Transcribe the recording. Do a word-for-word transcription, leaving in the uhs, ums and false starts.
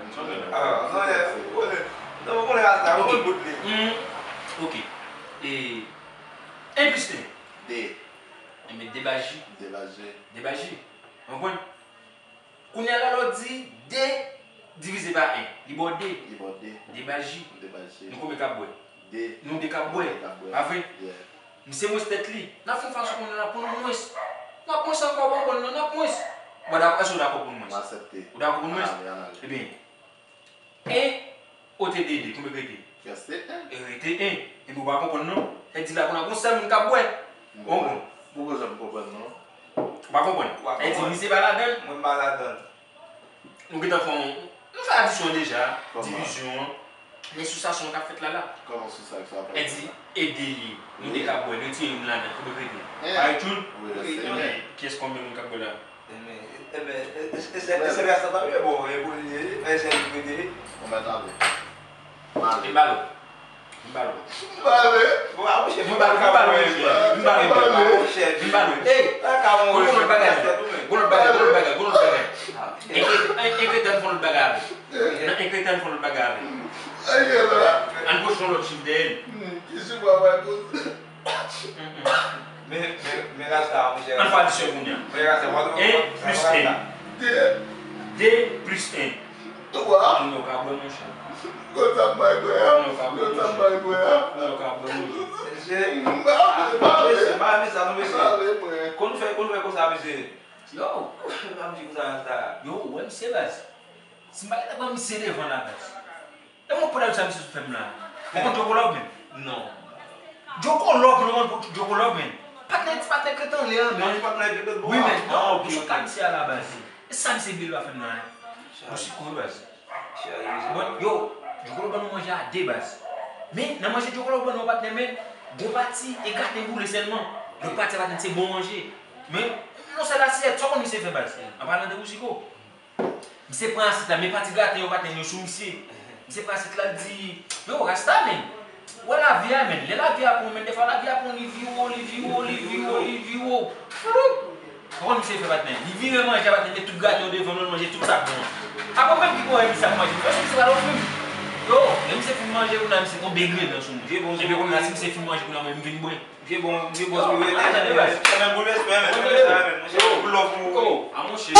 Mwen santi. Ah, non, non, ou konnen, non, ou konnen rasta, ou konn bout li. Hmm, ok. E, en plis en? De. Enben, de baz ji. De baz ji. De baz ji. Ou konprann? Kounye a la, lè w di de divize pa en, li ba w de. Li ba w de. De baz ji. De baz ji. Nou konbyen k ap bwè? De. Nou de k ap bwè. De k ap bwè. Pa vre? Yeah. Misye mwens tèt li. N ap fè yon fason kounye a la pou nou mwens. N ap mwens ankò, pa konprann non, n ap mwens. Bon, dakò, èske w dakò pou nou mwens? M aksepte. Ou dakò pou nou mwens? Ann ale, ann ale. Ebyen, en ote de de, konbyen k rete? Reste en. E rete en. Ebyen, ou pa konprann non. Sa di la, kounye a gon sèl moun k ap bwè. Ou konprann? Mwen pa janm konprann non. Ou pa konprann? Ou pa konprann. Sa di, misye pa ladan l. Mwen pa ladan l. Nou gentan fè yon, nou fè adisyon an deja, divizyon an. Men sou sa, sa k ap fèt la la. Kòman sou sa, sa ap fèt la? Èdi, e de li, nou de k ap bwè, nou tire youn ladan, konbyen k rete? Parèt youn? Wi, rete en. Kiyès konbyen moun k ap bwè la? Enben, enben, e, e, e, e, e, se rasta ta ye, bon, e, bon, e, e, e, se li ki rete. Bon, mèt ale. M ale. M ba l. M ba l. M ale. Mwen ba l, mwen ba l, mwen ba l, mwen ba l. Ey! Gon lòt bagay, gon lòt bagay, gon lòt bagay, gon lòt bagay. Enkyetan fè lòt bagay avè. Nan enkyetan fè lòt bagay avè. Ann pwoche yon lòt chif dèyè l. Ki chif w ap bay poze? Men, men, men rasta, monchè. Ann fè adisyon kounye a. Men rasta, mwen, en plis en. De. De plis en. Twa. Kounye a w ka bwè, monchè. Kote w ap bay bwè a? Kounye a w ka bwè, monchè. Kounye a w ka bwè, monchè. Mesye, m pa vle, m pa vle. Mesye, m pa renmen sa, non, mesye. M pa vle, mwen. Kon nou fè, kon nou fè konsa, mesye. Yo. M ap di konsa, rasta. Yo, w wè misye, baz. Si m pa gentan pran misye devan la, baz. E mwen pwodab sa misye sou fè m la. Ou konn Djokolòv menm? Non. Djokolòv, nou konn Djokolòv menm. Patnè, ti patnè kreten anlè a, men. Non, ti patnè kreten bò a. Wi, men. Ah, ok, ok. Sa misye a la baz. E sa misye vle l pa fè m nan, hein? Mwen siko, baz. Bon, yo, Djokolòv ban nou manje a de, baz. Men, nan manje Djokolòv ban nou, patnè, men, gon pati, e graten boule sèlman. Lòt pati a, patnè, se bon manje. Men, yon sèl asyèt, sa w konn misye fè, baz? An palan de Bouciko. Misye pran asyèt la, men pati graten yo pa t gen yo sou misye. Misye pran asyèt la, l di, yo, rasta, men. Ou wè lavi a, men. Lè lavi a pran w, men, defwa lavi a pran w, li vire w, li vire w, li vire w, li vire w. Floup! Ou konn misye fè, patnè. Li vire manje a, patnè, met tout graten yo devan nou, l manje tout sa k bon an. Apre menm ki konn wè misye ap manje, paske misye pral ofri m. Yo, lè misye fin manje, kounye a misye gon bègre nan sou mwen. Epi kounye a, si misye fin manje, kounye a mwen, m vin bwè. Vye bon, vye bon sou rete, men, men, men, men, men, men, men, monchè, pou lòf ou. Oh, a monchè.